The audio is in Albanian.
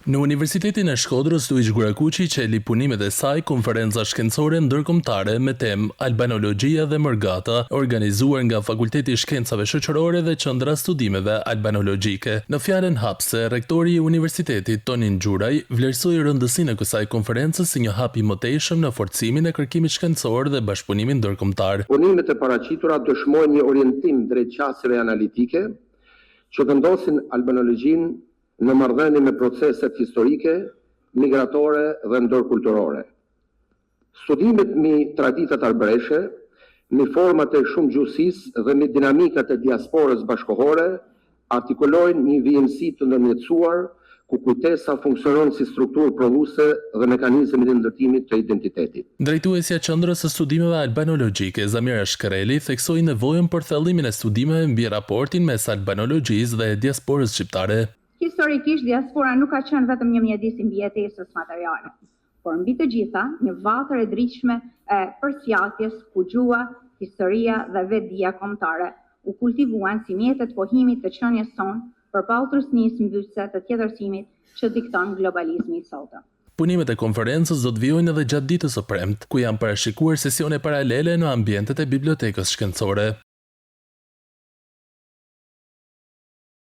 Në Universitetin e Shkodrës Luigj Gurakuqi çeli punimet e saj konferenca shkencore ndërkombëtare me temë Albanologjia dhe Mërgata, e organizuar nga Fakulteti i Shkencave Shoqërore dhe Qendra e Studimeve Albanologjike. Në fjalën hapëse, rektori i Universitetit, Tonin Gjuraj, vlerësoi rëndësinë e kësaj konference si një hap i mëtejshëm në forcimin e kërkimit shkencor dhe bashkëpunimit ndërkombëtar. Punimet e paraqitura dëshmojnë një orientim drejt qasjeve analitike që vendosin albanologjinë në marrëdhënie me proceset historike, migratore dhe ndërkulturore. Studimet mbi traditat arbëreshe, mbi format e shumëgjuhësisë dhe mbi dinamikat e diasporës bashkëkohore artikulojnë një vijimësi të ndërmjetësuar ku kujtesa funksionon si strukturë prodhuese dhe mekanizëm i ndërtimit të identitetit. Drejtuesja e Qendrës së Studimeve Albanologjike, Zamira Shkreli, theksoi nevojën për thellimin e studimeve mbi raportin mes albanologjisë dhe diasporës shqiptare. Historikisht, diaspora nuk ka qenë vetëm një mjedis i mbijetesës materiale, por mbi të gjitha një vatër e dritshme e përsiatjes ku gjuha, historia dhe vetëdija kombëtare u kultivuan si mjete të pohimit të qenies sonë përballë trysnisë mbytëse të tjetërsimit që dikton globalizmi i sotëm. Punimet e konferencës do të vijojnë edhe gjatë ditës së premte, ku janë parashikuar sesione paralele në ambientet e Bibliotekës Shkencore.